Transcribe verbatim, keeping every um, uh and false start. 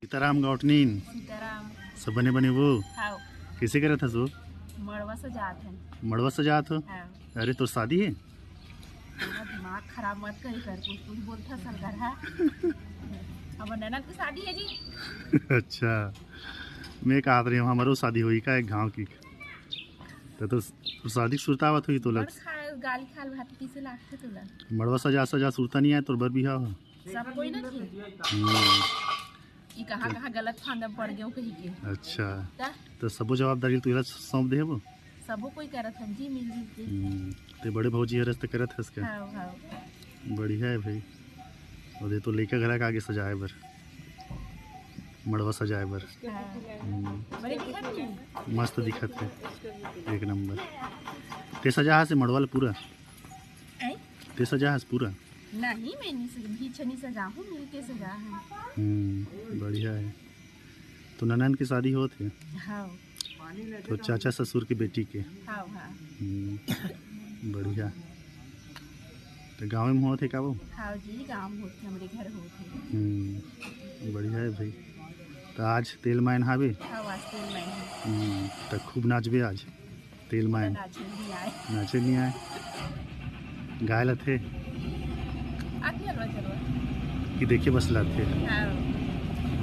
सीताराम गौटनीन। सीताराम। सब बने बने वो? हाव। कैसे करत हस वो? मड़वा सजात हन। मड़वा सजात हो? हाव। अरे, तोर शादी है? मेरा दिमाग खराब मत करी कर, कुछ कुछ बोलता सरकार है। अब ननद की शादी है जी। अच्छा, मैं कहत रही हूँ, हमारो शादी होई का एक गाँव की। तो, तो शादी की सुरता आवत हुई तोला? और खा गाली खाल भात किसे लागते तोला? मड़वा सजा सजा सुरता नहीं आए तोर बर बिहाव हो? सब कोई ना थे। हम्म, ये कहाँ कहाँ गलत फांदा पड़ गयो कही के। अच्छा, ता तो सबो जवाबदारी तुला सौंप दे वो? सबो कोई करत हम जी मिलजुल के। हम्म, ते बड़े भौजी हरस ते करत हस का? हाव हाव। बढ़िया है भाई। और ये तो लइका घरा के आगे सजाए बर, मड़वा सजाए बर। हाँ। हम्म, बड़े दिखत नहीं। मस्त दिखत है, एक नंबर। ते सजा हस मड़वा ल पूरा? ऐ? ते सजा हस पूरा? नहीं, मैं नहीं सजा, भी छनी सजा हूँ, मिलके सजा है। हम्म, बढ़िया है। तो ननद की शादी होत है? हाव। तो चाचा ससुर की बेटी के? हाव हाव। हम्म, बढ़िया। तो गाँव में होत है का वो? हाव जी, गाँव होत है, हमरे घर होत है। हम्म, बढ़िया है भाई। तो आज तेल मायन हावे? हाव, आज तेल मायन है। हम्म, तो खूब नाचबे आज। तेल मायन। नाचे नहीं आए। नाचे नहीं आए। गाय लथे आती हलवा चलवा। कि देखे बस लथे। हाव।